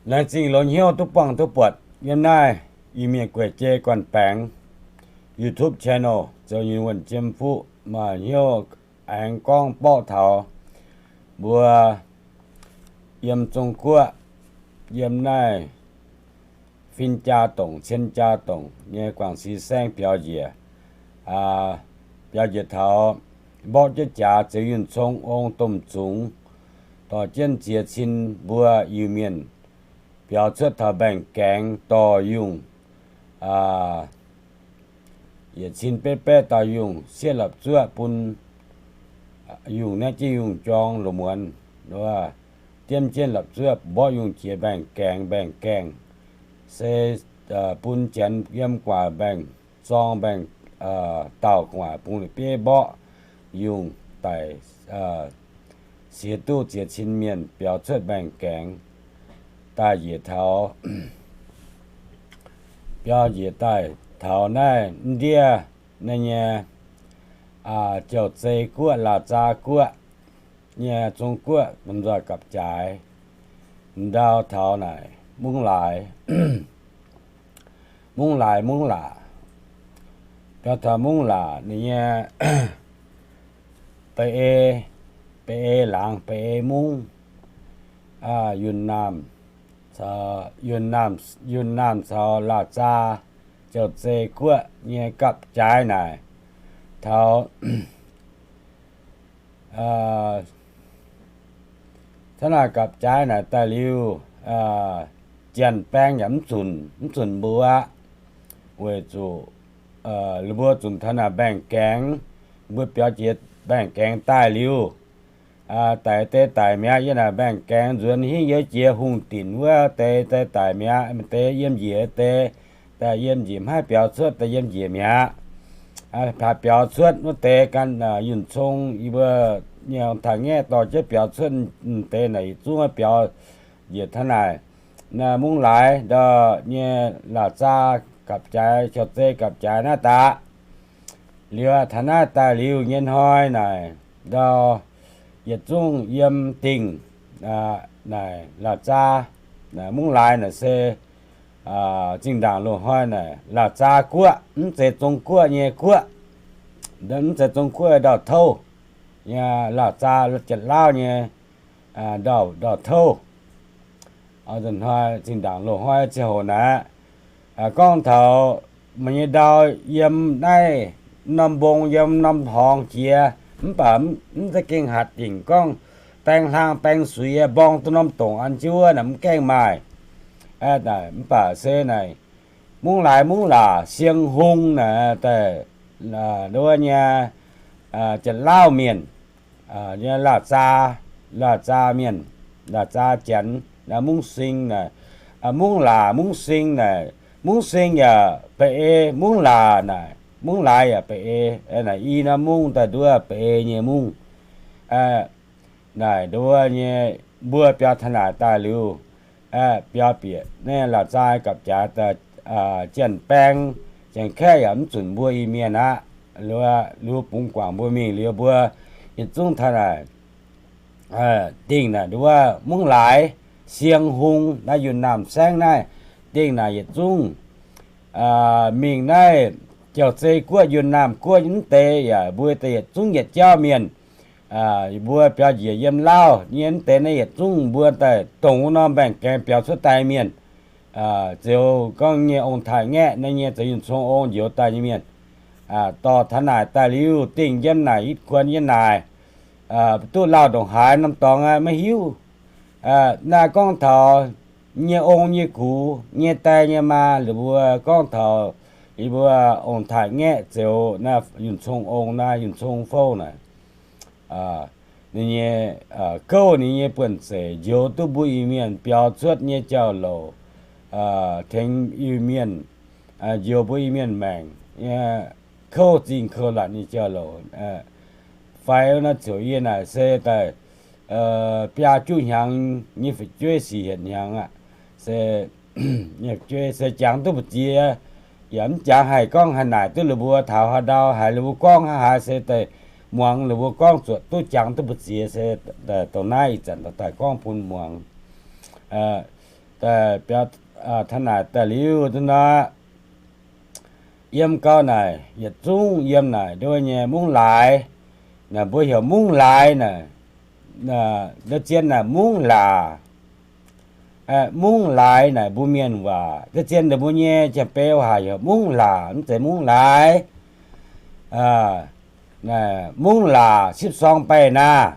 Laengz zingh longx hnyouv duqv buangh duqv buatc yiem naaiv Iu-Mienh gueic jei gorn-baengx YouTube channel, zoux nyei wuonh jiem fuqv maaih hnyouv aengx gorngv borqv taux mbuo yiem Zong Guoqv, yiem naaiv fin jaa dongc, cien jaa dongc nyei Guangv Si Saengv biaux njiec, biaux njiec taux mborqv jienv jaax, ziux yunh cong ong domh zungx, dorh jienv ziex cin mbuo Iu-Mienh biaux cuotv taux mbaengx-gaengx dorh yungh, yietc cin betv baeqv dauh yungh sieqv la'zuoqv bun yungh naaiv jienv yungh jorng loz muonz, diemv jienv la'zuoqv mborqv yungh jiex mbaengx-gaengx mbaengx-gaengh, se bun janx yiem gu'nguaaic mbaengx-zorng mbaengx-dauh gu'nguaaic bung la'bieiv mborqv yungh daic, siex duqv ziex cin mienh biaux cuotv mbaengx-gaengx daaih njiec taux, biaux njiec daaih taux naaiv ndiev naaiv nyei Jauv-Zei Guoqv, Laauh Zaa Guoqv nyei Zong Guoqv domh nzoih gapv-jaaix ndau taux naaic Mungv Laaix, Mungv Laaix, Mungv Laac, biaux taux Mungv Laac ninh nyei Baeqc Ei, Baeqc Ei laangz, Baeqc Ei Mungv, Yunh Naamh, Yunh Naamh caux Laauh Zaa Jauv-Zei Guoqv nyei gapv-jaaix naaic, taux hnangv naaic gapv-jaaix naaic daaih liuz, janx-baeng yaac mv zunc, mv zunc mbuo aqv, weic zuqc mbuo zunc taux naaic mbaengx-gaengx, mbuo biaux jiex mbaengx-gaengx daaih liuz, daic deix daic mi'aqv. Yiem naaic mbaengx-gaengx nzuonx hingv youz jiex hungh dinc wuov deix daaih daic mi'aqv. Maaih deix yiem njiec deix, daaih yiem njiec maiv haih biaux cuotv, daaih yiem njiec mi'aqv. Biaux cuotv wuov deix ganh yunh cong, yie mbuo nyei ong-taaix-ngaeqv dorh jienv biaux cuotv deix naaic yietc zungv biaux njiec taux naaic, naaiv Mungv Laaix ndau nyei Laauh Zaa gapv-jaaix, Jauv-Zei gapv-jaaix naaiv daaih. Liuz taux naaiv daaih liuz nyei hnoi naaic, ndau yietc zungv yiem dingh naaic Laauh Zaa, Mungv Laaix naaic se zinh ndaangc loz-hnoi naaic Laauh Zaa Guoqv, mv zeiz Zong Guoqv nyei guoqv, mv zeiz Zong Guoqv ndau-touv, Laauh Zaa Janx-Lauv nyei ndau-touv. Hnoi zinh ndaangc loz-hnoi ziangh hoc naaic, gorngv taux meih nyei ndau yiem naaiv norm mbong yiem norm horngz jiex, mv baac mv za'gengh hatc dingc gorngv baeng hlang baeng suix mborng duqv norm dongc an jienv wuov naaic mv gaengh maaih. Mv baac se naaic Mungv Laaix, Mungv Laac, Sieng Hung naaic daaih, wuov nyei Janx-Lauv mienh, Laauh Zaa, Laauh Zaa mienh, Laauh Zaa Janx, Mungv Sing naaic, Mungv Laac, Mungv Sing naaic, Mungv Sing yaac Baeqc Ei, Mungv Laac naaic, Mungv Laaix yaac Baeqc Ei, naaic i norm mungv daaih nduov Baeqc Ei nyei mungv. Naaic nduov nyei mbuo biaux taux naaic daaih liuz, biaux bieqc naaiv Laauh Zaa gapv-jaaix daaih, janx-baeng, janx-kaeqv yaac mv zunc mbuo Iu-Mienh aqv. Liuz bungx guangc mbuo mingh liuz mbuo yietc zungv taux naaic dingh naaic nduov Mungv Laaix, Sieng Hung naaiv Yunh Naamh Saengv naaiv dingh naaic yietc zungv mingh naaiv Jauv-Zei Guoqv, Yunh Naamh Guoqv mv deix yaac mbuo daaih yietc zungv yietc jauv mienh. Mbuo biaux njiec yiem Lauv nyei mv deix naaiv yietc zungv mbuo daaih dongh wuov norm mbaengx-gaengx biaux cuotv daaih mienh, ziouc gorngv nyei ong-taaix-ngaeqv naaiv nyei zoux yunh cong ong njoux daaih nyei mienh, dorh taux naaic daaih liuz dingh yiem naaic yitv kuonx yiem naaic, duqv lauh ndongc haaix norm dorngx maiv hiuv. Naaiv gorngv taux nyei ong nyei gux nyei die nyei maa, ninh mbuo gorngv taux yie mbuo ong-taaix-ngaeqv zoux naaiv yunh cong ong naaiv yunh cong fouv naaic, ninh nyei gouv ninh nyei buonv-zeic njoux duqv mbuo Iu-Mienh biaux cuotv nyei jauv-louc, tengx Iu-Mienh, njoux mbuo Iu-Mienh maengc, kouv zingh kouv laatc nyei jauv-louc. Fai naaiv ziouc yie naaic se daaih biaa juqv hnyangx nyei fu'jueiv sic hietc hnyangx aqv. Se, se jangx duqv mbu'ziex, yaac mv jangx haih gorngv haaix naaic duqv lih mbuo taux haaix ndau, haiz lih mbuo gorngv haaix se daaih muangx lih mbuo gorngv zuoqc duqv jangx duqv mbu'ziex se dongh naaiv ih zanc daaih gorngv bun muangx. biaux, taux naaic daaih liuz nor, yiem gau naaic yietc zungv yiem naaic nduov nyei mungv laaix. Naaic mbuo heuc mungv laaix naaic, ndau zien naaic mungv laac. Mungv laaix naaic mbuo mienh waac, ndau zien ninh mbuo nyei Janx-Beiv waac heuc mungv laac, mv zeiz mungv laaix. Mungv laac sipv sorng baih naah.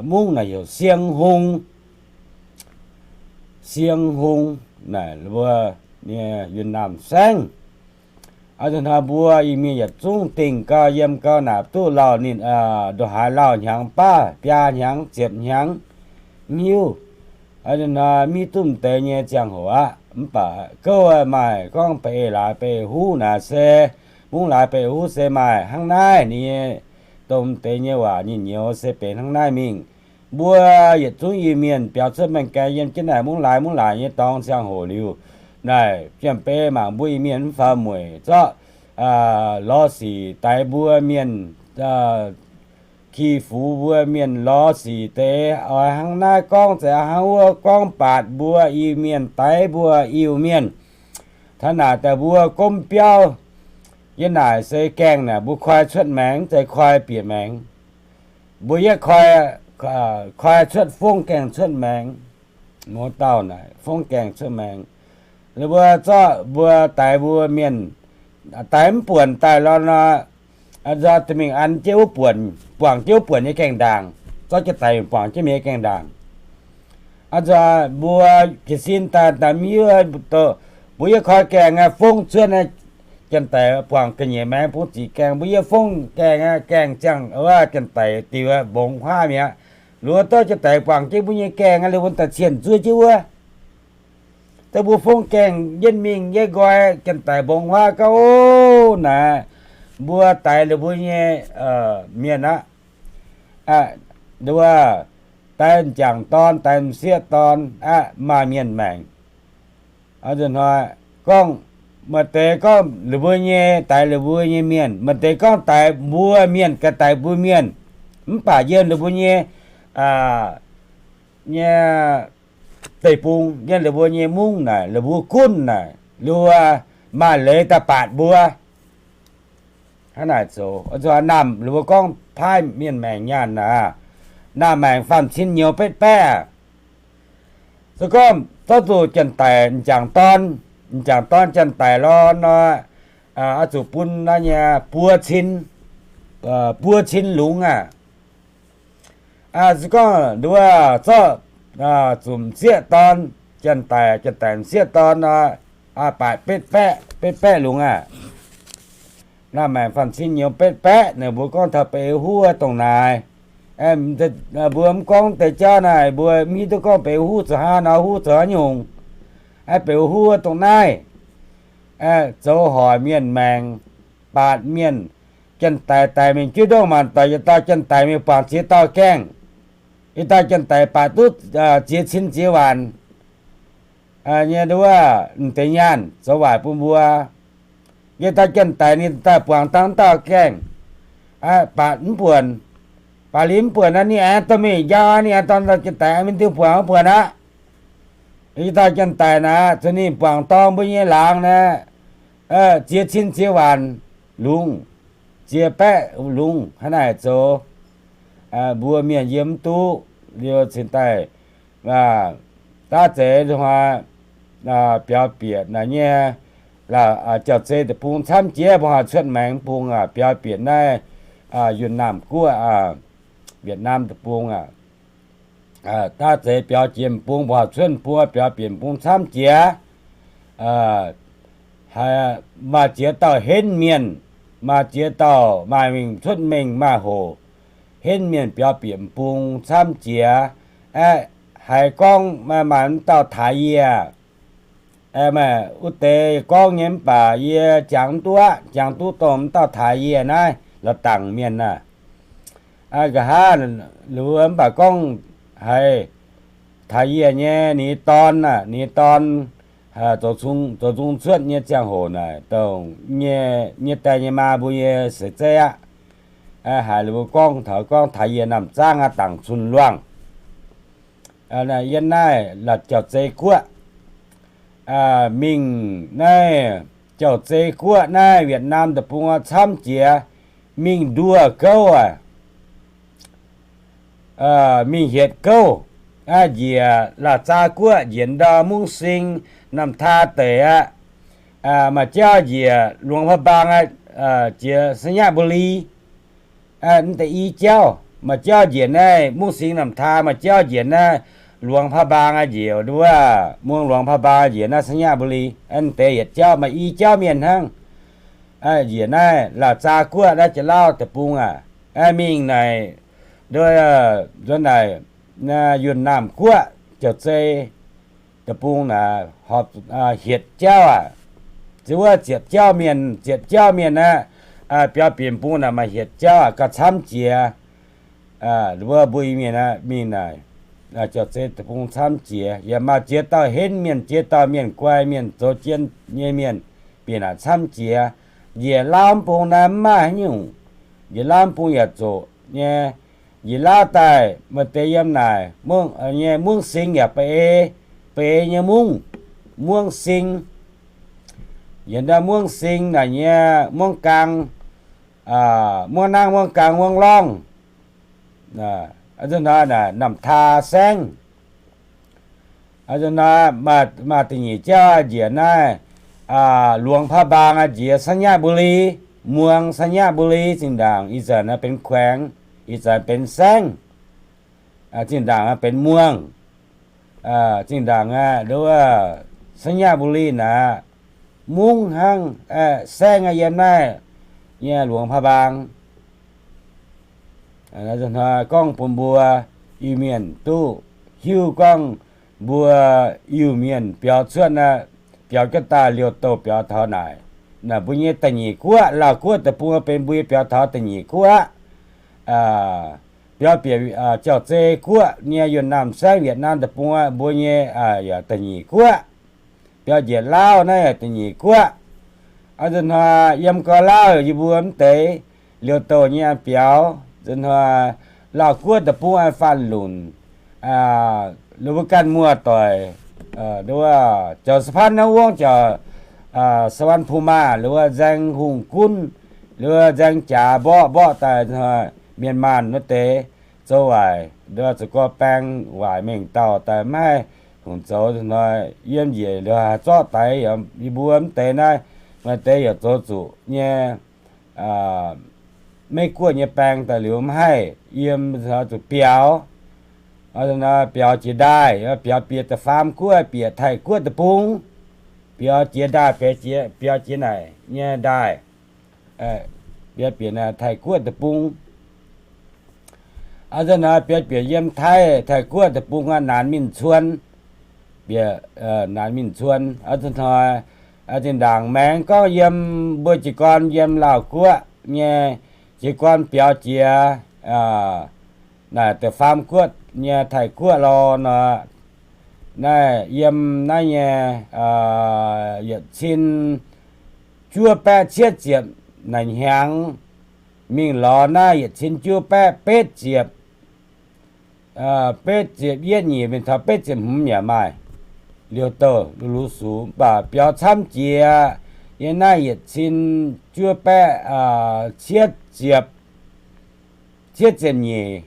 Mungv naaic heuc sieng hung. Sieng hung naaic mbuo nyei Yunh Naamh saengv. Hnoi mbuo Iu-Mienh yietc zungv dingh gau, yiem gau naaic duqv lauh ninh ndongc haaix lauh hnyangx baav, biaa hnyangx, ziepc hnyangx, mv hiuv. Hnoi mv hiuv duqv m'deix nyei ziangh hoc aqv. Mv baac gouv maaih gorngv ba'ei laaix ba'ei huv naaic se, mungv laaix ba'ei huv se maaih hnangv naaiv. Ninh nyei dongh m'deix nyei waac nyei nyouz se benx hnangv naaiv mingh. Mbuo yietc zungv Iu-Mienh biaux cuotv maengh gaeng yiem jienv naaic mungv laaix mungv laaix nyei dorngx ziangh hoc liuz, naaic Janx-Beiv mangc mbuo Iu-Mienh mv faaux mueic zorqv lorz sic daix mbuo mienh, ki fux mbuo mienh lorz sic deix, oix hnangv naaiv gorngv zeiz hnangv wuov gorngv baatc mbuo Iu-Mienh, daix mbuo Iu-Mienh. Taux naaic daaih mbuo gomv biauv yiem naaic se gaengh naaic mbuo koi cuotv maengx, mv zeiz koi bieqc maengx. Mbuo yietv koi, koi cuotv fongv gaengh cuotv maengx. Mouz dauh naaic fongv gaengh cuotv maengx. Mbuo zorqv mbuo daix mbuo mienh, daix mv buonc daaih lorqc nor, nzoih mingh an jienv wuov buonc, buangh jienv wuov buonc nyei gaengh ndaangc, zorqv jienv daic buangh jienv mingh nyei gaengh ndaangc. Nzoih mbuo jiez sin daaih, daaih mv hiuv, mbuo yietv koi gaengh aqv, fongv cuotv aqv, janx-daic buangh ga'nyiec maengx bungx ziqc gaengh, mbuo yietv fongv gaengh aqv, gaengh ziangh wuov janx-daic diuc mbongx huaav mi'aqv. Luov duqv janx-daic buangh jienv mbuo nyei gaengh aqv, liuz mbuo daaih cien zuov jienv wuov. Daaih mbuo fongv gaengh jienv mingh, yietv nqoi janx-daic mbongx huaav gauh naaic, mbuo daix liuz mbuo nyei mienh aqv. Wuov, daix m'jangc dorn, daix m'sieqv dorn aqv, maaih mienh maengc. Hnoi gorngv, maaih deix gorngv liuz mbuo nyei, daix liuz mbuo nyei mienh, maaih deix gorngv daix mbuo mienh ganh daix mbuo mienh. Mv baac yiem liuz mbuo nyei, nyei deic-bung, yiem liuz mbuo nyei mungv naaic, liuz mbuo gunv naaic, liuz maaih leiz daaih baatc mbuo. Hnangv naaic zoux, naamh liuz mbuo gorngv paaiv mienh maengc nyaanh naaic, naamh maengc faam cin nyouz betv baeqv. Se gorngv zorqv zuqc janx-daic m'jangc dorn, m'jangc dorn janx-daic lorqc nor, oix zuqc bun naaiv nyei buo cin, buo cin lungz aqv. Se gorngv nduov zorqv zuqc m'sieqv dorn, janx-daic, janx-daic m'sieqv dorn nor, baatc betv baeqv, betv baeqv lungz aqv. Naamh maengc faam cin nyouz betv baeqv naaic, mbuo gorngv taux ba'ei huv dongh naaic. Mbuo mv gorngv deix jauv naaic, mbuo mv hiuv duqv gorngv ba'ei huv zoux haaix nor, huv zoux haaix nyungc. Ba'ei huv dongh naaiv, zoux hoic mienh maengc, baatc mienh, janx-daic daic mingh juov ndongh maanc doic, yietc dauh janx-daic mingh buangh ziex dauh gaengh. Yietc dauh janx-daic baatc duqv ziex cin ziex waanc nyei nduov m'deix nyaanh zoux waaic bun mbuo. Yietc dauh janx-daic ninh daaih buangh dangh dauh gaengh, baatc mv buonc, baatc liuz mv buonc naaic, ninh aengx dorh mingh njaaux, ninh aengx dorh janx-daic mingh diuh buangh mv buonc aqv. Yietc dauh janx-daic naaic, zuqc ninh buangh dorng mbuo nyei laangz naaic, ziex cin ziex waanc lungz, ziex baeqv lungz hnangv naaic zoux. Mbuo mienh yiem mv duqv liuz cingx daaih daav zeiz hnoi biaux bieqc naaiv nyei, jauv-zei deic-bung camv jiex, mbuo haih cuotv maengx bung biaux bieqc naaiv Yunh Naamh Guoqv, Việt Nam deic-bung aqv. Daav zeiz biaux jiex m'bung, mbuo haih cuotv m'bung, biaux bieqc m'bung camv jiex. Haiz maaih ziex dauh henv mienh, maaih ziex dauh maaih mingh cuotv mengh maaih hoc, henv mienh biaux bieqc m'bung camv jiex. Aeqv, haiz gorngv maaih, maaih m'dauh taaix yie, maaih wuov deix gorngv nyei mv baac yie jangx mv duqv aqv, jangx duqv dongh m'dauh taaix yie naaiv la'dangc mienh naaic. Nqa'haav luoz mv baac gorngv haiz taaix yie nyei ninh nyei dorn aac, ninh nyei dorn zoux nzung cuotv nyei ziangh hoc naaic, dongh nyei die nyei maa mbuo nyei seix zeiv aqv. Haiz luoz gorngv taux gorngv taaix yie naamh zaangv aqv, dangc cun-luangh. yiem naaiv Jauv-Zei Guoqv. Mingh naaiv Jauv-Zei Guoqv naaiv Yietc Naamh Deic-Bung camv jiex, mingh nduoh gouv aqv, mingh hietc gouv, njiec Laauh Zaa Guoqv njiec ndau Mungv Sing Namh Taa deic aqv, maaih jauv njiec Luangh Paa Mbaang jiex Sainyabuli. Mv deix i jauv maaih jauv njiec naaiv Mungv Sing Namh Taa, maaih jauv njiec naaiv Luangh Paa Mbaang njiec wuov, Muangh Luangh Paa Mbaang njiec naaiv Sainyabuli. Mv deix yietc jauv maaih i jauv mienh hnangv. Njiec naaiv Laauh Zaa Guoqv naaiv Janx-Lauv Deic-Bung aqv. Mingh naaic, nduov, nzuonx naaic Yunh Naamh Guoqv Jauv-Zei Deic-Bung naaic, hietc jauv aqv. Ziouc wuov ziepc jauv mienh, ziepc jauv mienh aqv. Biaux bieqc bung naaic maaih hietc jauv aqv, gauh camv jiex. Wuov mbuo Iu-Mienh aqv, mingh naaic Jauv-Zei Deic-Bung camv jiex, yaac maaih ziex dauh henv mienh, ziex dauh mienh guai mienh, zoux jien nyei mienh, bieqc naaic camv jiex. Njiec Lauv Bung naaiv mv maaih haaix nyungc. Njiec Lauv Bung yaac zoqc nyei. Njiec Lauv daaih maaih deix yiem naaic nyei Mungv Sing yaac ba'ei, ba'ei nyei mungv, Mungv Sing. Yiem naaiv Mungv Sing naaic nyei Mungv Gaang, Mungv Nangv, Mungv Gaang, Mungv Lorngv, Namh Taa Saengv. Maaih da'nyeic jauv njiec naaiv Luangh Paa Mbaang njiec Sainyabuli, Muangh Sainyabuli. Zinh ndaangc ih zanc benx ແຂວງ, ih zanc benx saengv. Zinh ndaangc benx muangh. Zinh ndaangc aqv, nduov, Sainyabuli naaic mungv hnangv, saengv yiem naaiv nyei Luangh Paa Mbaang. Gorngv bun mbuo Iu-Mienh duqv hiuv gorngv mbuo Iu-Mienh biaux cuotv, biaux jienv daaih liouh douh biaux taux naaic. Naaic mbuo nyei da'nyeic guoqv, Laauh Guoqv Deic-Bung benx mbuo nyei biaux taux da'nyeic guoqv. Biaux bieqc Jauv-Zei Guoqv nyei Yunh Naamh Saengv, Yietc Naamh Deic-Bung mbuo nyei yaac da'nyeic guoqv. Biaux njiec Lauv naaiv yaac da'nyeic guoqv. Nzunc hnoi yiem gau Lauv yie mbuo mv deix liouh douh nyei biaux. Nzunc hnoi Laauh Guoqv Deic-Bung faanh lunc, mbuo ganh muoz-doic, nduov, Jauv Sa^pan naaiv wongv Jauv Sa^van Pu Maa, nduov, nzaeng hungh gunv, nduov, nzaeng jaax mborqv mborqv daaih, nzunc hnoi mienh maanh wuov deix zoux waaic, nduov, zoux gorx-baeng waaic mengh dauh daaih maiv haih hungh zoux. Nzunc hnoi yiem njiec nduov zorqv daix yie mbuo mv deix naaiv, maaih deix yaac zoux zuqc nyei Meiv Guoqv nyei baeng daaih liuz mv haih yiem, zuqc biaux. Biaux jiex ndaaih, biaux bieqc da'faam guoqv, bieqc Taiv Guoqv Deic-Bung. Biaux jiex ndaaih, biaux jiex naaic nyei ndaaih, biaux bieqc Taiv Guoqv Deic-Bung. Nzunc hnoi biaux bieqc yiem Taiv, Taiv Guoqv Deic-Bung aqv, Naanc Minh Cuon. Bieqc Naanc Minh Cuon. Nzunc hnoi zinh ndaangc maengx gorngv yiem mbuo jiez gorn yiem Laauh Guoqv nyei jiez gorn biaux jiex naaic da'faam guoqv nyei Taiv Guoqv lorqc nor, naaiv yiem naaiv nyei yietc cin juov baeqv cietv ziepc naaic hnyangx mingh lorz naaiv yietc cin juov baeqv betv ziepc, betv ziepc yietv nyeic mingh taux betv ziepc hmz yaac maaih liouh douh lu lu sux, mv baac biaux camv jiex yiem naaiv yietc cin juov baeqv cietv ziepc, cietv ziepc nyeic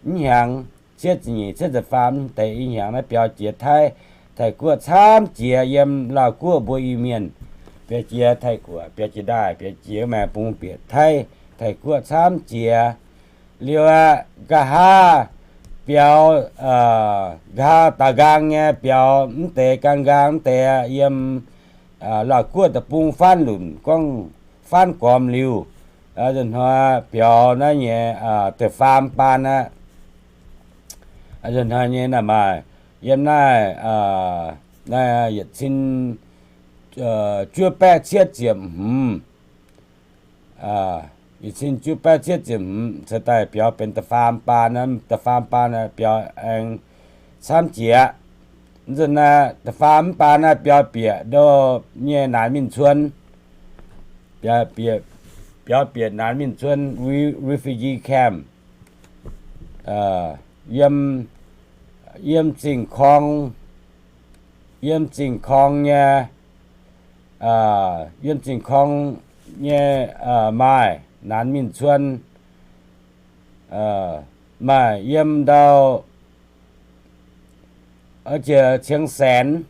hnyangx, cietv ziepc nyeic, cietv ziepc faam deix i hnyangx naaiv biaux jiex Taiv, Taiv Guoqv camv jiex yiem Laauh Guoqv mbuo Iu-Mienh. Biaux jiex Taiv Guoqv, biaux jiex ndaaih, biaux jiex maengx bung bieqc Taiv, Taiv Guoqv camv jiex. Liuz aqv, nqa'haav biaux, nqa'haav daaux nqaang nyei biaux mv deix, gan nqaang mv deix yiem Laauh Guoqv Deic-Bung faanv lunc gorngv faanv gormx liuz, nzunc hnoi biaux naaiv nyei da'faam baan aqv. Nzunc hnoi nyei naaic maaih yiem naaiv, naaiv yietc cin juov baeqv cietv ziepc hmz, yietc cin juov baeqv cietv ziepc hmz ceix daaih biaux benx da'faam baan, da'faam baan biaux aengx camv jiex. Nzunc naaiv da'faam baan naaiv biaux bieqc ndo nyei Naanc Minh Cuon, biaux bieqc Naanc Minh Cuon refugee camp, yiem yiem Zingh Korng, yiem Zingh Korng nyei, yiem Zingh Korng nyei maaih Naanc Mingh Cuon, maaih yiem ndau Cieng Saenx,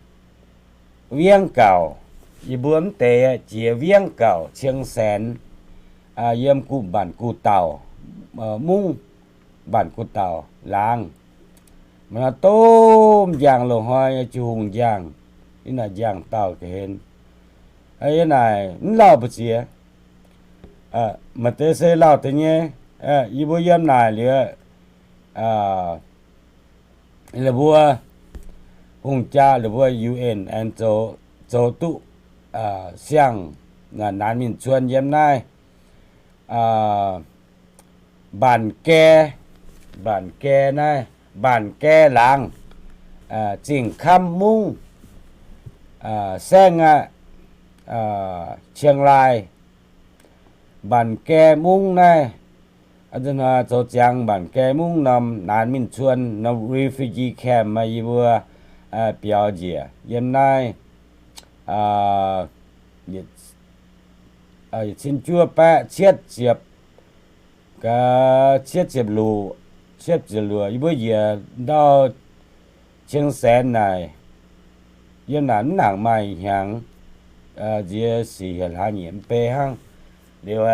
Wiengv Gauc. Yie mbuo mv deix jiex Wiengv Gauc, Cieng Saenx, yiem Gu Mbanc Gu Dauh, Mungv Mbanc Gu Dauh laangz. Maaih domh njang loz-hnoi nyei jiu hungh njang, yie naaic njang dauh ga'hlen. Yie naaic mv lauh mbu'ziex. Maaih deix se lauh deix nyei. Yie mbuo yiem naaic liuz, lih mbuo hungh jaa, lih mbuo U N aengx zoux duqv siang-naanc mingh cuon yiem naaiv Mbanc Gae, Mbanc Gae naaiv, Mbanc Gae laangz, Zingh Kamv Mungv, saengv aqv, Chiang Rai, Mbanc Gae Mungv naaiv. Zoux ziangx Mbanc Gae Mungv norm naanc mingh cuon norm refugee camp maaih yie mbuo biaux njiec yiem naaiv cin juov baeqv cietv ziepc, cietv ziepc luoqc, cietv ziepc luoqc yie mbuo njiec ndau Chiang Saen naaic, yiem naaic mv nangc maaih hnyangx, nziex sic hietc hlaax nyeic mv bei hnangv. Liuz,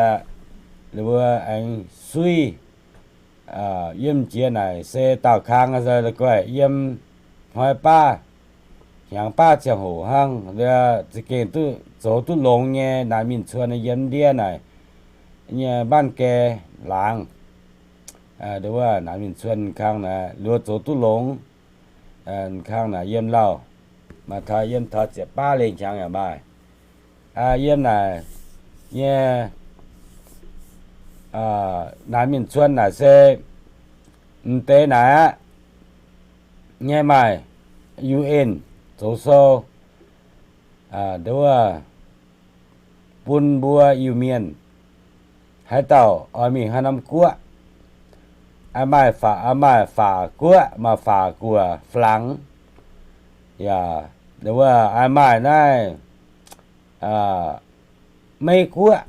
liuz mbuo aengx suiv yiem jiex naaic se daauh kang la'guaih yiem hnoi baav, hnyangx baav ziangh hoc hnangv, za'gengh duqv zoux duqv longx nyei naanc mingh cuon yiem ndiev naaic nyei Mbanc Gae laangz. Naanc mingh cuon kang naaic luoz zoux duqv longx. Kang naaic yiem lauh, maaih taux yiem taux ziepc baav lengh hnyangx yaac maaih. Yiem naaic nyei naanc mingh cuon naaic se m'deix naaic aqv nyei maaih U N zoux sou, nduov bun mbuo Iu-Mienh haaix dauh oix mingh haaix norm guoqv, maaih Faac, maaih Faac Guoqv, maaih Faac Guoqv, Flangx, yaac maaih naaiv Meiv Guoqv,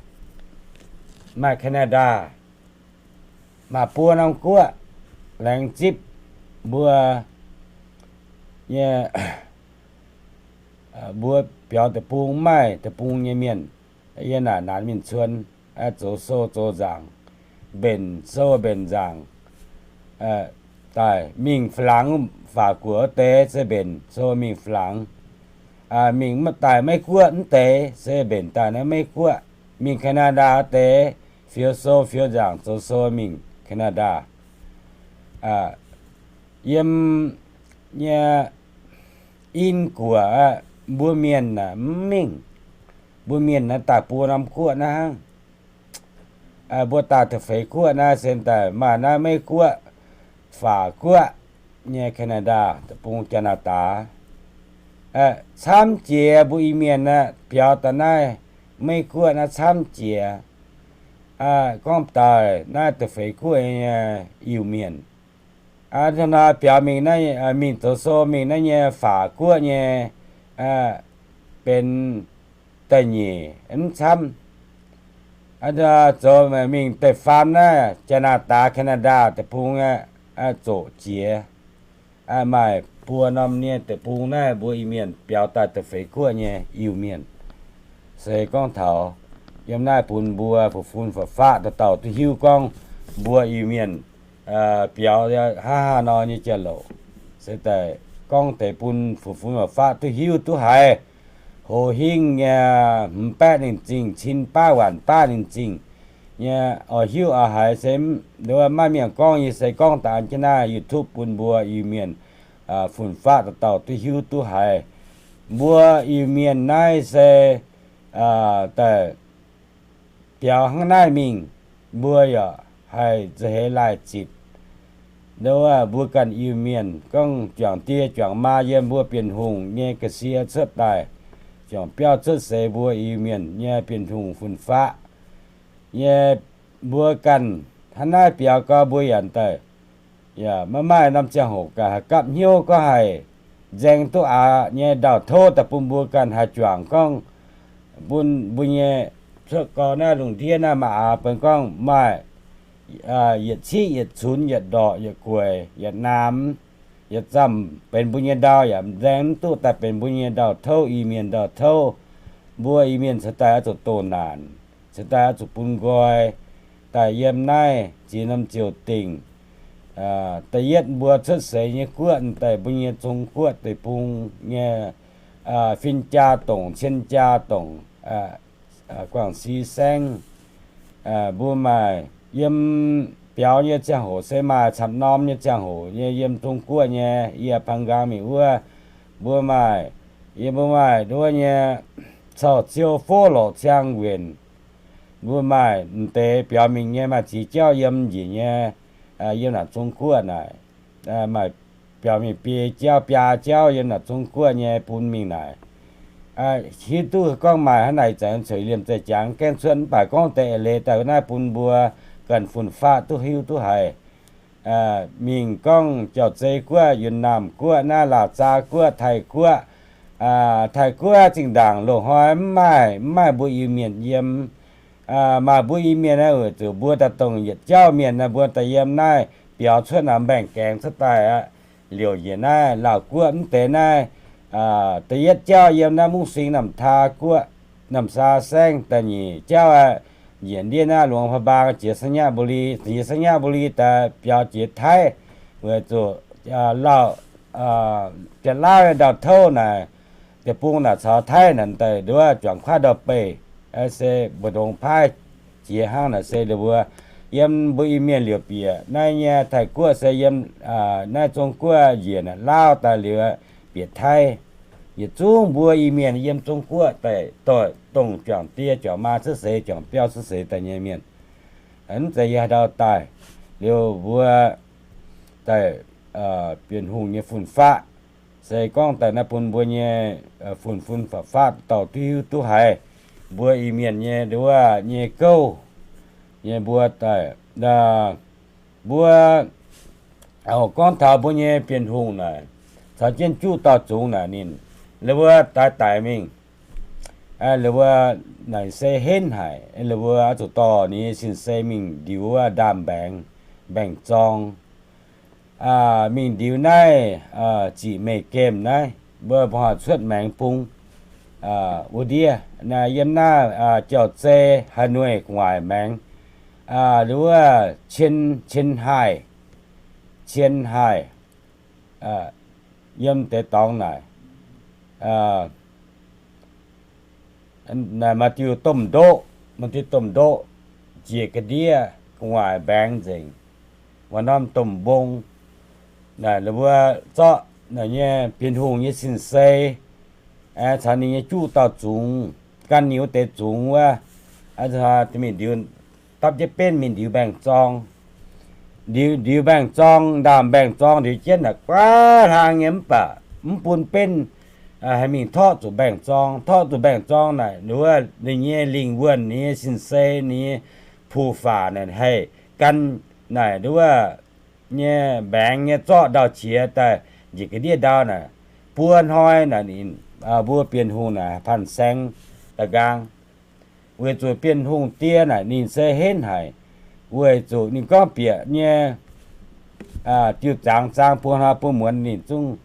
maaih Canada, maaih buo norm guoqv. Laengz zipv mbuo nyei, mbuo biaux deic-bung, maaih deic-bung nyei mienh, yie naaic naanc mingh cuon, zoux sou zoux nzaangc, mbenc sou mbenc nzaangc daaih. Mingh Flangx, Faac Guoqv wuov deix se mbenc sou mingh Flangx. Mingh daaih Meiv Guoqv wuov deix se mbenc daaih naaiv Meiv Guoqv. Mingh Canada wuov deix fioux sou fioux nzaangc zoux sou mingh Canada. Yiem nyei In Guoqv aqv, mbuo mienh naaic mv mingh. Mbuo mienh naaiv daaih buo norm guoqv naaiv hnangv. Mbuo daaih da'feix guoqv naaiv se daaih maaih naaiv Meiv Guoqv, Faac Guoqv nyei, Canada deic-bung, Janx^naa^daa. Camv jiex mbuo Iu-Mienh naaiv biaux daaih naaiv Meiv Guoqv naaiv camv jiex. Gorngv daaih naaiv da'feix guoqv nyei Iu-Mienh, biaux mingh, mingh zoux sou mingh naaiv nyei Faac Guoqv nyei, benx da'nyeic mv camv. Zoux mingh da'faam naaiv Janx^naa^daa, Canada deic-bung, zoqc jiex. Maaih buo norm nyei deic-bung naaiv mbuo Iu-Mienh biaux daaih da'feix guoqv nyei Iu-Mienh. Se gorngv taux yiem naaiv bun mbuo fu'fun fa'faqv dauh dauh duqv hiuv gorngv mbuo Iu-Mienh biaux hnangv haaix nor nyei jauv-louc. Se daaih gorngv deix bun fu'fun fa'faqv duqv hiuv duqv haiz. Hoz hingh nyei, hmz baeqv ninh zingh, cin baav waanc baav ninh zingh nyei, oix hiuv oix haiz se maiv mienh gorngv nyei. Se gorngv daaih an jienv naaiv YouTube bun mbuo Iu-Mienh fun-faqv dauh dauh duqv hiuv duqv haiz. Mbuo Iu-Mienh naaiv se daaih biaux hnangv naaiv mingh, mbuo yaac haih nza'heix laaih zitc. Nduov mbuo ganh Iu-Mienh gorngv juangc die juangc maa yiem mbuo Bienh Hungh nyei ga'sie cuotv daaih, juangc biauv cuotv seix mbuo Iu-Mienh nyei Bienh Hungh fun-faqv nyei. Mbuo ganh hnangv naaiv biaux gau, mbuo yaac daaih Yaac maiv maaih norm ziangh hoc gaax haih gapv hnyouv gorngv haih nzaeng duqv aqc nyei ndau-touv daaih bun mbuo ganh haih juangc gorngv bun mbuo nyei cuotv gau naaiv lungh ndiev naaiv maaih aqc benx gorngv maaih yietc ciqv yietc cunx yietc ndorqc yietc gueic yietc naamx yietc zamh benx mbuo nyei ndau yaac nzaeng mv duqv daaih benx mbuo nyei ndau-touv, Iu-Mienh ndau-touv. Mbuo Iu-Mienh cingx daaih oix zuqc doh naanc, cingx daaih oix zuqc bun nqoi daaih yiem naaiv ziex norm ziouc dingc. Da'yietv mbuo cuotv seix nyei guoqv daaih mbuo nyei Zong-Guoqv deic-bung nyei fin-jaa dongc, cien-jaa dongc, Guangv-Si saengv. Mbuo maaih yiem biaux nyei ziangh hoc se maaih camv norm nyei ziangh hoc nyei yiem Zong-Guoqv nyei, yie pang nqaang mingh wuov, mbuo maaih, yie mbuo maaih nduov nyei cau ziou fov lorqc ciang nquenc. Mbuo maaih m'deix biaux mingh nyei maaih ziex jauv yiem njiec nyei, yiem naaic Zong-Guoqv naaic. Maaih biaux mingh biei jauv biaa jauv yiem naaic Zong-Guoqv nyei bun mingh naaic. Hiuv duqv gorngv maaih hnangv naaic zanc cueiv liemh zeih jangx gaengh cuotv mv baac gorngv deix eix leiz daaih naaiv bun mbuo ganh fun-faqv duqv hiuv duqv haiz. Mingh gorngv Jauv-Zei Guoqv, Yunh Naamh Guoqv, naaiv Laauh Zaa Guoqv, Taiv Guoqv, Taiv Guoqv zinh ndaangc loz-hnoi mv maaih, mv maaih mbuo Iu-Mienh yiem. Maaih mbuo Iu-Mienh naaiv weic zuqc mbuo daaih dongh yietc jauv mienh naaiv mbuo daaih yiem naaiv biaux cuotv naaic mbaengx-gaengx cuotv daaih aqv. Liouc njiec naaiv Laauh Guoqv mv deix naaiv, da'yietv jauv yiem naaiv Mungv Sing Namh Taa Guoqv, Namh Saa Saengv. Da'nyeic jauv aqv, njiec ndiev naaiv Luangh Prabang jiex Sainyabuli, jiex Sainyabuli daaih biaux jiex Taiv, weic zuqc Lauh, Janx-Laauv nyei ndau-touv naaic, deic-bung naaic caux Taiv naaic daaih nduov juangc kuaaiv ndau-beih, se mbu'ndongx paaiv jiex hnangv naaic se ninh mbuo yiem mbuo Iu-Mienh liouc bieqc naaiv nyei Taiv Guoqv se yiem naaiv Zong Guoqv njiec naaic Laauv daaih liuz bieqc Taiv. Yietc zungv mbuo Iu-Mienh yiem Zong Guoqv daaih doic dongh juangc die juangc maa cuotv seix, juangc biauv cuotv seix daaih nyei mienh. Mv zeiz yie haaix ndau daaih. Liuz mbuo daaih Bienh Hungh nyei fun-faqv se gorngv daaih naaiv bun mbuo nyei fun-fun faqv-faqv dauh duqv hiuv duqv haiz mbuo Iu-Mienh nyei nduov nyei gouv nyei mbuo daaih. Mbuo gorngv taux mbuo nyei Bienh Hungh naaic caux jienv juqv dauh zungx naaic ninh, la'buo daaih daic mingh, la'buo naaic se henv haic, la'buo oix zuqc dorh ninh nyei sin-sei mingh ndiux wuov ndaamv-mbaengx, mbaengx-zorng. Mingh ndiux naaiv ziqc meih gemh naaiv, mbuo mbuo haih cuotv maengx bung. Wuov ndiev yiem naaiv Jauv-Zei, Haaix Nuih gu'nguaaic maengx, wuov Cien, Cien Haih, Cien Haih, yiem deix dorngx naaic. Maaih diuh domh ndoqv, maaih diuh domh ndoqv njiec ga'ndiev gu'nguaaic mbaengx nzengc. Maaih norm domh mbong naaic, la'buo zorqv naaic nyei Bienh Hungh nyei sin-sei caux ninh nyei juqv dauh zungx, gan ninh wuov deix zungx wuov, mingh ndiux, dapv jienv benv mingh ndiux mbaengx-zorng. Ndiux, ndiux mbaengx-zorng, ndaamv mbaengx-zorng ndiux jienv naaic guaav hlang nyei mv baac mv bun benv haih mingh torqv zuqc mbaengx-zorng. Torqv zuqc mbaengx-zorng naaic, wuov ninh nyei lingh wuonh, ninh nyei sin-sei, ninh nyei puq fac naaic haih gan naaic wuov nyei mbaengx nyei zorqv ndau-qiex daaih njiec ga'ndiev ndau naaic. Buo hnoi naaic ninh, mbuo Bienh Hungh naaic panh saeng da'nqaang. Weic zuqc Bienh Hungh die naaic ninh se henv haic, weic zuqc ninh gorngv bieqc nyei diuh zaangz zaang buo hnoi buo muonz ninh zungv,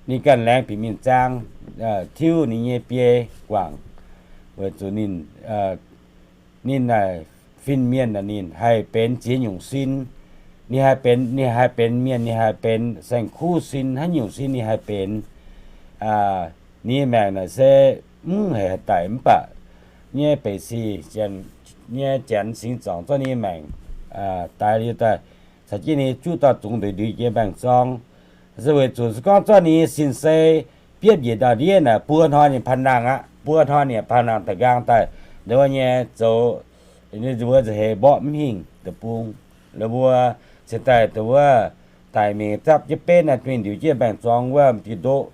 ninh ganh laengz bieqc mingh zaang, tiuv ninh nyei biei guangc. Weic zuqc ninh, ninh naaic fin-mienh naaic ninh haih benx ziex nyungc sin. Ninh haih benx, ninh haih benx mienh, ninh haih benx saeng-kuv sin, haaix nyungc sin ninh haih benx. Ninh nyei maengc naaic se mv haiz daic mv baac nyei beic sic nyei janx singx zorngc zorqv ninh nyei maengc daix liuz daaih, caux jienv ninh juqv dauh zungx ndeic ndiux jiex mbaengx-zorng. Se weic zuqc se gorngv zorqv ninh nyei sin-sei biopv njiec ndau-ndiev naaic, buo hnoi ninh panh nangh aqv. Buo hnoi ninh panh nangh da'nqaang daaih, nduov nyei zoux, ninh mbuo nza'heix mborqv mv hingh deic-bung. La'buo cingx daaih dongh wuov daic mingh zapv jienv benv naaic, mingh ndiux jienv mbaengx-zorng wuov, m'diuh ndoqv,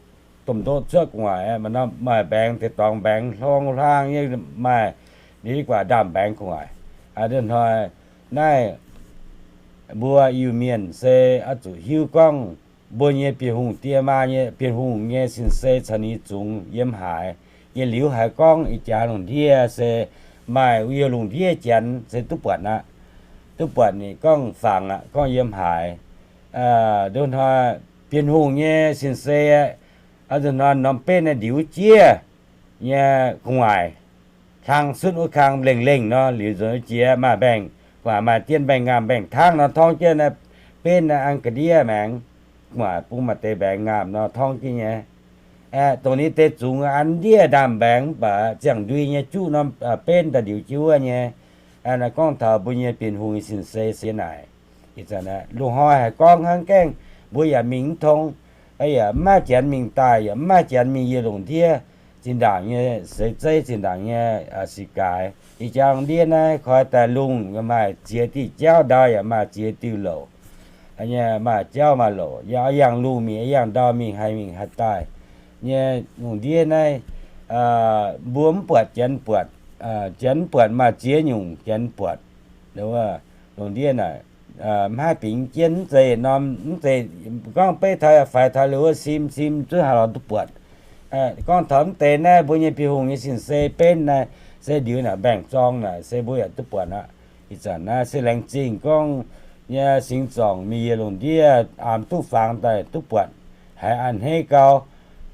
domh ndoqv cuotv gu'nguaaic, maaih mbaengx deix dorngx mbaengx hlong hlang nyei, maaih ninh guaax ndaamv-mbaengx gu'nguaaic. Hnoi naaiv mbuo Iu-Mienh se oix zuqc hiuv gorngv mbuo nyei Bienh Hungh die maa nyei, Bienh Hungh nyei sin-sei caux ninh zungx yiem haaix. Yietc liuz haiz gorngv ih jaax lungh ndiev se maaih yiem lungh ndiev janx se duqv buatc aqv. Duqv buatc ninh gorngv fangx aqv, gorngv yiem haaix. Nduov hnoi Bienh Hungh nyei sin-sei, nduov hnoi norm benv naaiv ndiux jiex nyei gu'nguaaic, hlang sunv wuov kang lengh lengh nor, liuz nzuonx jiex maaih mbaengx, gu'nguaaic maaih dien mbaengx ngaamh mbaengx tangv nor, torngv jienv naaiv benv naaiv an ga'ndiev maengx, gu'nguaaic bung maaih deix mbaengx ngaamh nor torngv jienv nyei. Aeqv, dongh ninh deix zungx an ndiev ndaamv-mbaengx mv baac ziangh ndui nyei juqv norm benv daaih ndiux jienv wuov nyei. Naaiv gorngv taux mbuo nyei Bienh Hungh nyei sin-sei se naaic. Loz-hnoi haiz gorngv hnangv gaengh mbuo yaac mingh mv tong, yaac mv maaih janx mingh daaih, yaac mv maaih janx mingh yiem lungh ndiev zinh ndaangc nyei seix zeiv, zinh ndaangc nyei sic gaaix. Ih jaax ndiev naaiv koi daaih lungh yaac maaih ziex diuh jauv, ndau yaac maaih ziex diuh louc, maaih jauv maaih louc, yaac yangh lungh mingh, yangh ndau mingh, haih mingh haih daaih nyei lungh ndiev naaiv. Mbuo mv buatc janx buatc, janx mv buatc maaih ziex nyungc janx buatc. Lungh ndiev naaic mv haih bingx jienv, mv zeiz norm, mv zeiz gorngv beiv taux faix taux liuz wuov sim sim zuov haaix lorz duqv buatc. Gorngv taux mv deix naaiv mbuo nyei Bienh Hungh nyei sin-sei benv naaiv se ndiux naaic mbaengx-zorng naaic se mbuo yaac duqv buatc aqv. Ih zanc naaiv se laengz zingh gorngv nyei singx zorngc mingh yiem lungh ndiev aamx duqv fangx daaih duqv buatc, haiz a'hneiv gau.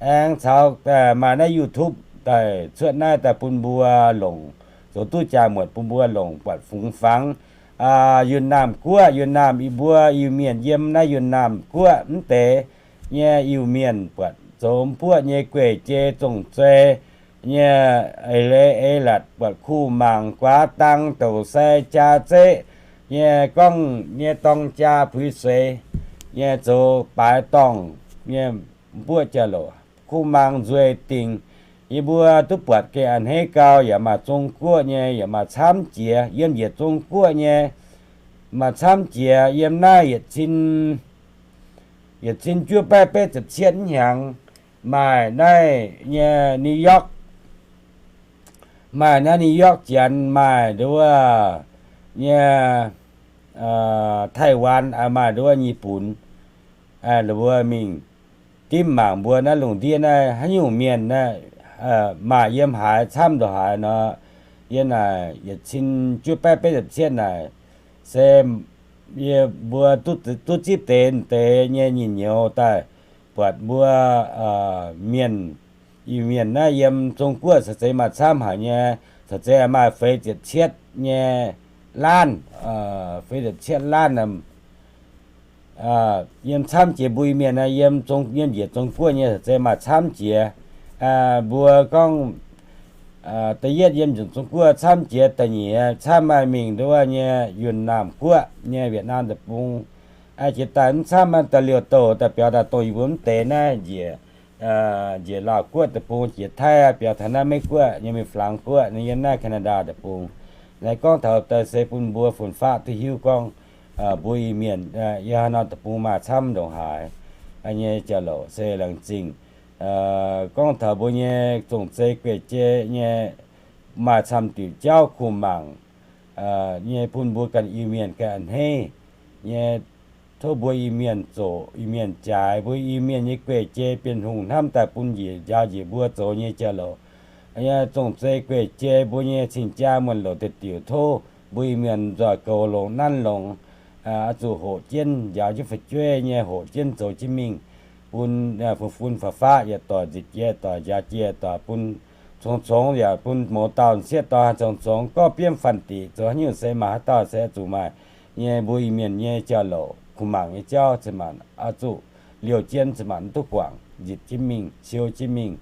Aengx caux maaih naaiv YouTube daaih cuotv naaiv daaih bun mbuo longc, zoux duqv jaa-muotc bun mbuo longc buatc fungx fangx. Yunh Naamh Guoqv, Yunh Naamh, yie mbuo Iu-Mienh yiem naaiv Yunh Naamh Guoqv mv deix nyei Iu-Mienh buatc zoux m'buoqv nyei gueic jei zong-zei nyei, eix leiz eix latc buatc kuh mangc guaax dang douc sai jaa zeqv nyei, gorngv nyei dorng jaa puix seix nyei, zoux baaix dorngh nyei m'buoqv jauv-louc, kuh mangc nzueic dingc. Yie mbuo duqv buatc gengh a'hneiv gau. Yaac maaih Zong Guoqv nyei, yaac maaih camv jiex yiem njiec Zong Guoqv nyei, maaih camv jiex yiem naaiv yietc cin, yietc cin juov baeqv betv ziepc cietv hnyangx, maaih naaiv nyei New York, maaih naaiv New York janx, maaih nduov nyei Taiwan, maaih nduov Nyei Bun, mbuo mingh dimv mangc mbuo naaiv lungh ndiev naaiv haaix nyungc mienh naaiv maaih yiem haaix camv ndongc haaix nor. Yiem naaic yietc cin juov baeqv betv ziepc cietv naaic se yie mbuo duqv zipv deix deix nyei nyinh nyouz daaih buatc mbuo mienh, Iu-Mienh naaiv yiem Zong Guoqv caux zeiz maaih camv haic nyei, caux zeiz maaih feix ziepc cietv nyei laanh, feix ziepc cietv laanh yiem camv jiex mbuo Iu-Mienh naaiv yiem, yiem njiec Zong Guoqv nyei caux zeiz maaih camv jiex. Mbuo gorngv da'yietv yiem njiec Zong Guoqv camv jiex, da'nyeic camv maaih mingh nduov nyei Yunh Naamh Guoqv nyei Vietnam deic-bung. Jiex daaih mv camv maaih da'liouh douh daaih biaux daaih dongh yie mbuo mv deix naaiv njiec, njiec Laauh Guoqv deic-bung, jiex Taiv biaux taux naaiv Meiv Guoqv nyei, mingh Flangx Guoqv nyei, yiem naaiv Canada deic-bung. Naaiv gorngv taux daaih se bun mbuo fun-faqv duqv hiuv gorngv mbuo Iu-Mienh yiem haaix norm deic-bung maaih camv ndongc haaix nyei jauv-louc se laengz zingh. Gorngv taux mbuo nyei zong-zei gueic jei nyei, maaih camv diuc jauv kuh mangc nyei, bun mbuo ganh Iu-Mienh ganh a'hneiv nyei. Tov mbuo Iu-Mienh zoqc, Iu-Mienh jaaix, mbuo Iu-Mienh nyei gueic jei Bienh Hungh hnamv daaih bun njiec njaaux njiec mbuo zoux nyei jauv-louc. Zong-zei gueic jei mbuo nyei cing-jaa muonh louc deix diuc, tov mbuo Iu-Mienh nzoih goux longx nanv longx, oix zuqc hoqc jienv njaaux jienv fu'jueiv nyei, hoqc jienv zoux jienv mingh, bun fun-fun faqv-faqv yietc doic nzipc jiex doic, njaaux jiex doic, bun congx-congx yaac bun mouz dauh sieqv dauh congx-congx gorqv-biemv fanh diqc zoux haaix nyungc se maaih haaix dauh se oix zuqc maaih nyei. Mbuo Iu-Mienh nyei jauv-louc kuh mangc nyei jauv cin-maanc oix zuqc liouh jienv cin-maanc duqv guangc, nzipc jienv mingh, siou jienv mingh,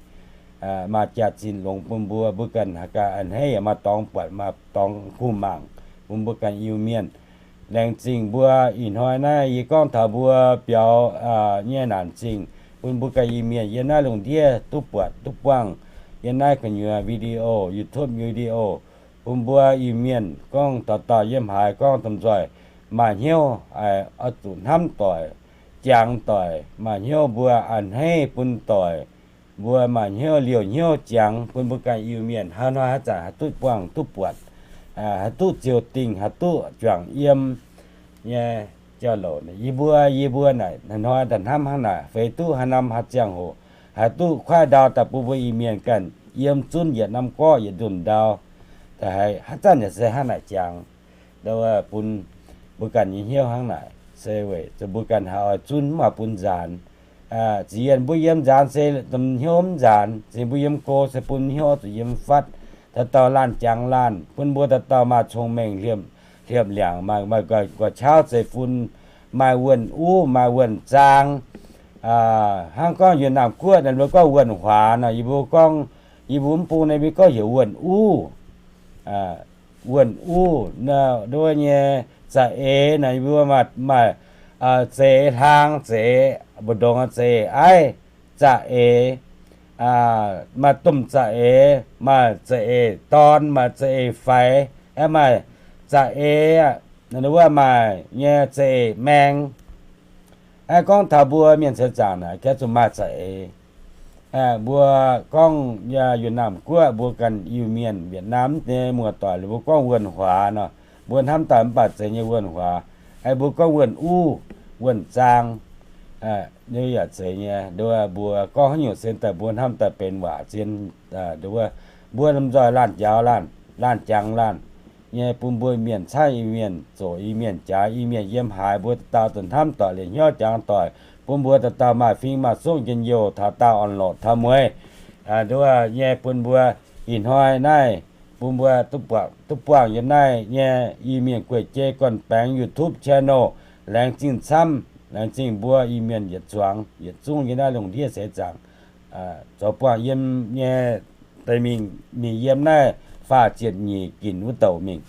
maaih jaax-zinh longx bun mbuo, mbuo ganh haih ganh a'hneiv yaac maaih dorngx buatc, maaih dorngx kuh mangc, bun mbuo ganh Iu-Mienh. Laengz zingh mbuo ih hnoi naaiv yie gorngv taux mbuo biaux nyei naanc zingh, bun mbuo ganh Iu-Mienh yiem naaiv lungh ndiev duqv buatc duqv buangh yiem naaiv gu'nyuoz video, YouTube video, bun mbuo Iu-Mienh gorngv dauh dauh yiem haaix gorngv domh nzoih maaih hnyouv oix zuqc hnamv doic, jangx doic, maaih hnyouv mbuo a'hneiv bun doic, mbuo maaih hnyouv liouh hnyouv jangx bun mbuo ganh Iu-Mienh haaix hnoi haaix zanc haih duqv buangh duqv buatc, haih duqv ziouc dingh, haih duqv juangc yiem nyei. Jauv-louc, yie mbuo, yie mbuo naaic hnoi-hnoi daaih hnamv hnangv naaic, feix duqv haaix norm haaix ziangh hoc haih duqv kuaaiv ndau daaih bun mbuo Iu-Mienh ganh yiem zunv yietc norm gorqv yietc nzunc ndau, haaix zanc yaac se hnangv naaic jangx. Bun mbuo ganh nyei hnyouv hnangv naaic se weic zuqc mbuo ganh haih oix zunv mv maaih bun nzaanx. Ziqc yienh mbuo yiem nzaanx se hnyouv mv nzaanx, ziqc mbuo yiem go se bun hnyouv zuqc yiem fatv. Dauh dauh laanh jangx laanh, bun mbuo dauh dauh maaih cong-mengh, hliepv-liangc, maaih gu'nguaaz-qaauv zeiv-fun, maaih wuonh uv, maaih wuonh zaang. Hnangv gorngv Yietc Naamh Guoqv naaic mbuo gorngv wuonh huaax nor, yie mbuo gorngv, yie mbuo mv bung naaiv mbuo gorngv heuc wuonh uv. Wuonh uv nduov nyei za'eix nor, yie mbuo maaih za'eix hlaang, za'eix mbu'ndongx, za'eix aiv, za'eix, maaih domh za'eix, maaih za'eix dorn, maaih za'eix faix, aeqv, maaih za'eix, wuov maaih nyei za'eix maeng. Aeqv, gorngv taux mbuo mienh seix zaangc naaic, gengh zuqc maaih za'eix. Mbuo gorngv Yietc Naamh Guoqv, mbuo ganh Iu-Mienh, Vietnam nyei muoz-doic, mbuo gorngv wuonh huaax nor, mbuo hnamv daaih mv baac zeiz nyei wuonh huaax. Aeqv, mbuo gorngv wuonh uv, wuonh zaang, yaac zeiz nyei. Nduov mbuo gorngv haaix nyungc se daaih mbuo hnamv daaih benx waac zien. Nduov mbuo lomh nzoih laanh jangx laanh, laanh jangx laanh nyei, bun mbuo Iu-Mienh caaiv Iu-Mienh, zoqc Iu-Mienh jaaix Iu-Mienh, yiem haaix mbuo dauh dauh zuqc hnamv doic, liemh hnyouv jangx doic, bun mbuo dauh dauh maaih fing maaih zungv njien-youh taux daauh orn-lorqc taux mueiz. Nduov nyei bun mbuo ih hnoi naaiv, bun mbuo duqv buangh yiem naaiv nyei Iu-Mienh gueic jei gorn-baengx YouTube channel. Laengz zingh camv, laengz zingh mbuo Iu-Mienh yietc zuangx yietc zungv yiem naaiv lungh ndiev seix zaangc zoux buangh yiem nyei, deix mingh, mingh yiem naaiv faah ziepc nyeic ginc wuov douc mingh.